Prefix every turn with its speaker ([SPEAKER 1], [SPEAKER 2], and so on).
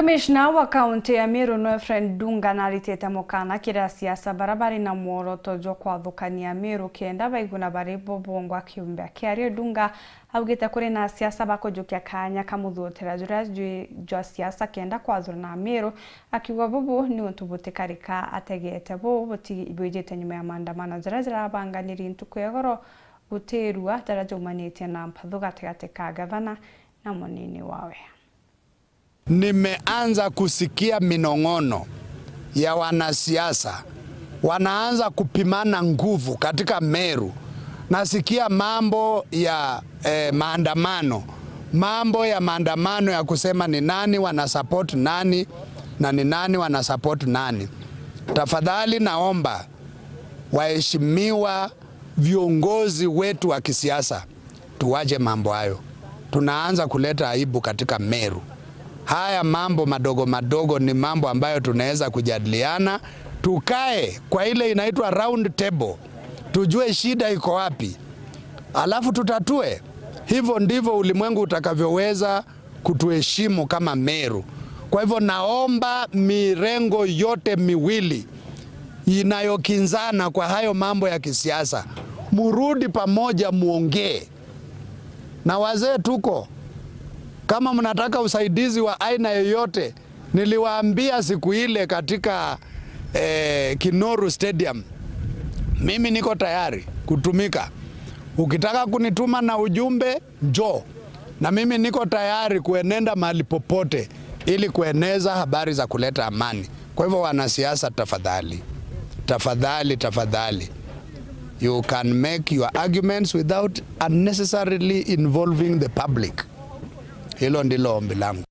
[SPEAKER 1] Kamishna wa kaunti ya Meru Noephrem Ndunga naritite mukana kiri siasa baria bari na mworoto jwa kwathukania Meru kenda baiguna bari bobongwa kiumbe. Akiaria Ndunga augite kuri na siasa bakujukia kanya kamuthuutira juria jwa siasa kenda kwathurana Meru, akiuga bubu ni untu butikarika ategete bu bwijite nyuma ya maandamano jaria jirabanganiri ntuku ya igoro gutirua jaria jaumanitie na mpathu gatigati ka gavana na munini wawe.
[SPEAKER 2] Nimeanza kusikia minong'ono ya wanasiasa wanaanza kupimana nguvu katika Meru. Nasikia mambo ya maandamano, mambo ya maandamano ya kusema ni nani wanasupport nani na ni nani wanasupport nani. Tafadhali naomba waheshimiwa viongozi wetu wa kisiasa tuwache mambo hayo. Tunaanza kuleta aibu katika Meru. Haya mambo madogo madogo ni mambo ambayo tunaweza kujadiliana, tukae kwa ile inaitwa round table, tujue shida iko wapi, alafu tutatue. Hivyo ndivyo ulimwengu utakavyoweza kutuheshimu kama Meru. Kwa hivyo naomba mirengo yote miwili inayokinzana kwa hayo mambo ya kisiasa, murudi pamoja, muongee na wazee tuko kama mnataka usaidizi wa aina yoyote, niliwaambia siku ile katika Kinoru Stadium, mimi niko tayari kutumika. Ukitaka kunituma na ujumbe njoo, na mimi niko tayari kuenenda mahali popote ili kueneza habari za kuleta amani. Kwa hivyo, wanasiasa, tafadhali, tafadhali, tafadhali, you can make your arguments without unnecessarily involving the public. Hilo ndilo ombi langu.